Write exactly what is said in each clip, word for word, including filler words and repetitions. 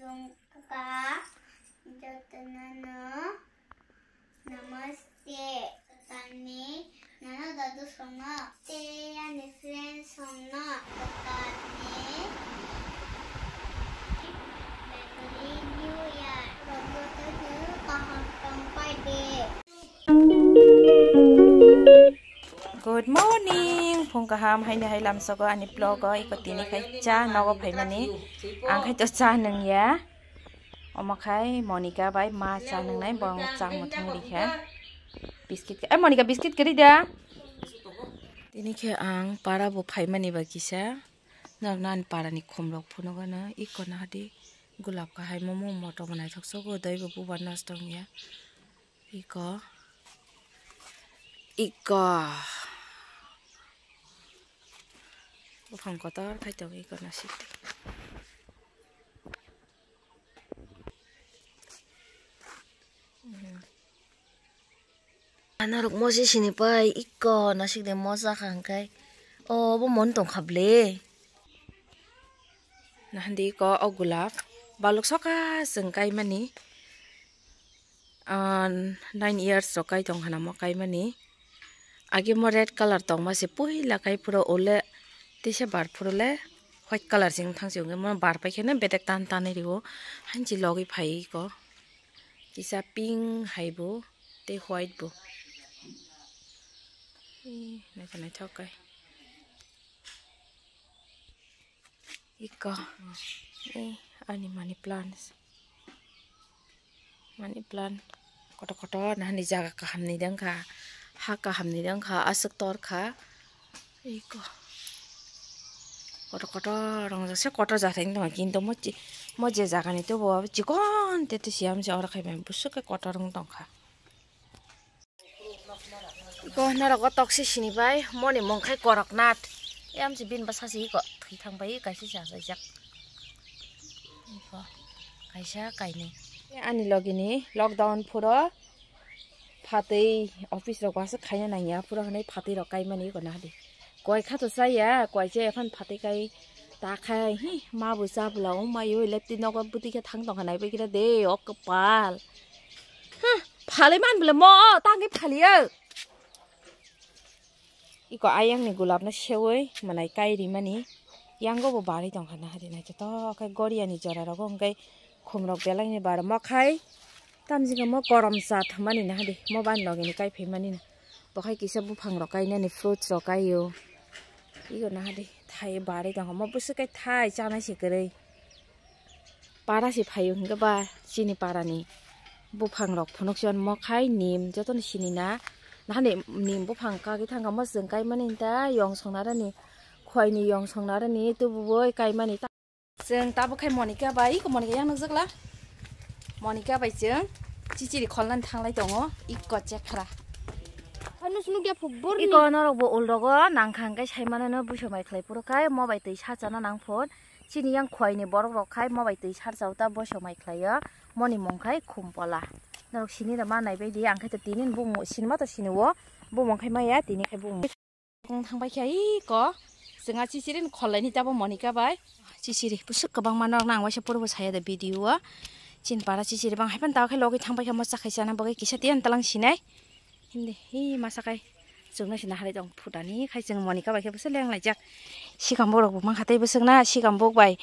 Tongkha jotono namaste. Tani nano dadu songo. Te ani friends songo. Tani New Year. Rogo kaham tongpai de. Good morning, phung kaham, haini hai lamsogo ani vlog o, iko tini khai cha nogo phaimani, ang khai to cha nungya, omo khai Monica bai ma cha nungnai, bo ang cha muthung rikha, biscuit, eh, Monica, biscuit kwrwi da, tini khe ang para bo phaimani ba kisa, norok nani para ni khum rok phunukgano, iko nahadi gulab kahai, momo motom naithok sogo, daibo bubar nosto wngya. Iko. Iko. Buphang kotor khai tongo iko nasik. Anorok mosi sini pai iko nasik de mosa kha hwnkhe. O bo mon tong kha ble. Nahandi iko o gulab balok soka chwng kaimani. Ah, nine years rok kai tong khana mo kaimani. Age mo red colour tongma se puila kai phuru ule tisa bar phuru le white colour se wngthang se wngwi mo bar pai kheno bedek tan tanwi rio. Hanchi logwi phai ko kisa pink hai bo tei white bo. Ih, naithok naithok kai. Iko. Eh, ani money plants. Money plant. Kotor kotor nahani jaga kaham ni dengkha. Ha kaham ni dengkha. Aswk tor kha. Iko. Kotor kotor rongjak se kotor jathai wngtongkha. Kintu mo chi-, mo je jaga ni tubu o chikon te te siyam se oro khai bai bwswk khe kotor wng tongkha. Iko norok o toksi sini bai moni mung khai Koroknath. Yam si bin bwsa si iko thwi thang bai kaisa si achaijak. Iko kaisa kainwi. Ani logi ni lockdown phuro phatwi office rok aswk khaina nangya phuro hwnwi phatwi rok kaimani iko nahadi. Koi kha to chaya, koi chaya phano phatwi kai ta khai, hi, ma bo cha bwla, o mai o, lepti nogo bwtwi khe thang tong kha nai bai khe de, o kwpal. Huh, phalwi man bwle mo, tangwi phaliyo. Iko ayang ni gulab no sewi, manai kai rimani, yango bo barwi tong kha nahadi naithotok khe goria ni jora rogo hwnkhe khum rok belai ni bar mo khai. Tamjikhe mo korom cha thwmani nahadi, mo bani logi ni kai phaimani na. Bo khai kisa buphang rok kainani fruits rok kaio. Iko nahadi thai barwi tongkha, mo bwswk kai thai chanai se kwrwi. Para se phaio hwnkhe ba chini para ni buphang rok phunuk se mo khai nim jotono sini na. Nahani nim buphang kagwi thangkha mo chwng kaimani ta yong song narani khwai ni yong song narani tubu boi kaimani ta. Chwng tabuk khai Monica bai, iko Monica yang nukjakla. Monica bai chwng chichiri kholnani thanglai tongo, iko chekra. Anu sunu kya phubur ni. Iko norok bo ulrogo nangkha hwnkhe saimano no buisok mai khlai phuru khai mo bai twi sarchana nang phun. Chini yang khwai ni borok rok khai mo bai twi sarchao ta buisok mai khlaio. Moni mung khai Khumpola. Norok sini da ma nai bai di, ang khai to tini bumung sinima to sini o. Bumung khai maya tini khai bumung. Kung thang bai khe iko. Chwng a chichiri ni kholai ni tabo Monica bai. Chichiri bwswk kwbangma norok nang waisa puro bo saya da video o. Chin para chichiri bang hai pan ta khe logi thang bai khe mo chakhai chana bagwi kisa tiyan talang sinai. Hindi hi masa kai chwng no sina halai tong phutani khai chwng Monica bai khe bwswk leng laijak. Sikam borok bo mankha tei bwswk na sikam bok bai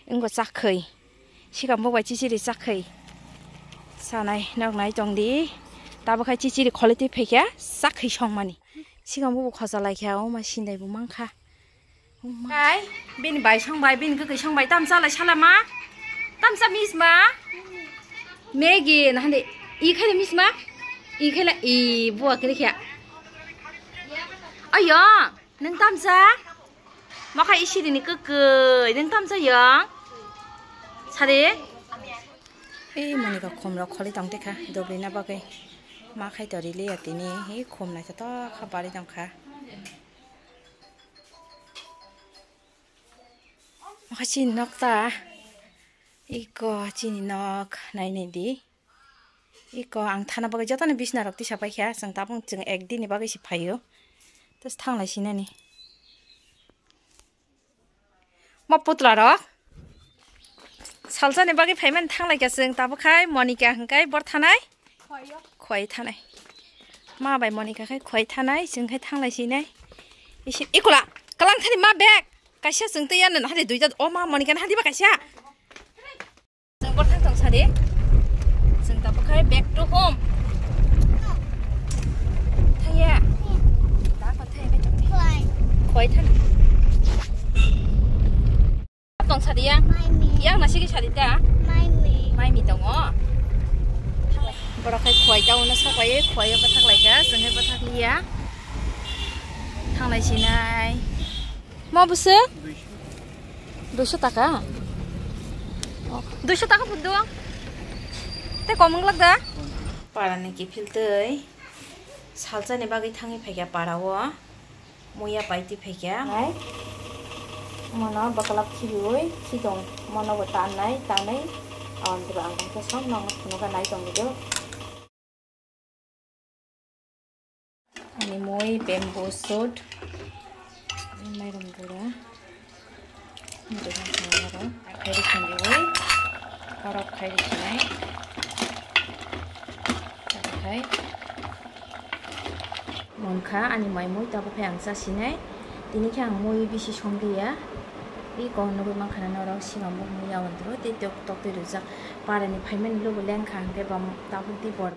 wngbo chakhai. Sikam bok bai chichiri chakhai. Sanai norok nai tong di. Tabo khai chichiri kholai twi phaikha chakhai songmani. Sikam bo khosa lai kha, o ma sindai bo mankha. O ma. Hai, bini bai song bai, bini kwkwi song bai, tamsa lai sala ma? Tamsa mis ma? Maggie, na hande, i khaile mis ma? I khaile, i buwa kiri kha. Ayo, nang tamsa? Ma khai i siri ni kwkwi, nang tamsa yong? Sare? Ei, mani ka khum rok kholi tong te kha, dobri na bagwi. Ma khai to rili ya tini, ei khum nai to kha bari tong kha. Makha chini nok ta. Iko chini nok nai nai di. Iko ang thana bagwi jotono bisna rok tisa paikha, chwng tabuk chwng ek din ni bagwi se phaio. Tes thanglai sinani. Mo putla rok. Salsani bagwi phaimani thanglaikha chwng, tabuk khai Monika hwnkhe bor thanai. Khwai thanai. Ma bai Monika khai khwai thanai, chwng khai thanglai sinai. Isi, ikola, kalang thani ma bag. Kaisa chwng tei yan hadi duita, o ma Monika hadi ba kaisa. Chwng bor thang tong sadi. Chwng tabuk khai back to home. Thangya. Da ko thangya bai tong. Khwai than. Tong sadi ya. Maimi. Yang nasi ki sadi ta. Maimi. Maimi tongo. Borok khai khwai ta uno sapai khwai ba thak lai ka, chwng ba thak liya. Thanglai sinai. Ma busu? Duiso taka? Oh, duiso taka pudung. Te komung lak da? Parani kiphil tei salsani bagwi thangwi phaikha para o. Muya paiti phaikha. Nai. Mono bakalap khibiwi khidong. Mono bo tanai, tanai. Awan dura ang khe song nang phunukha nai tongwi do. Ani mui bamboo shoot. Mairum gura. Mairum gura. Khai rikhin diwi. Orok khai rikhinai. Khai. Monkha ani mai mui tabuk khai ang chasinai. Tini khe ang mui bisi somliya. I kok nugwi mankha na norok sigang bo mui yawan duro tei tok tok twi rwjak. Parani phaimani lugo lengkha hwnkhe bam tabuk di bor.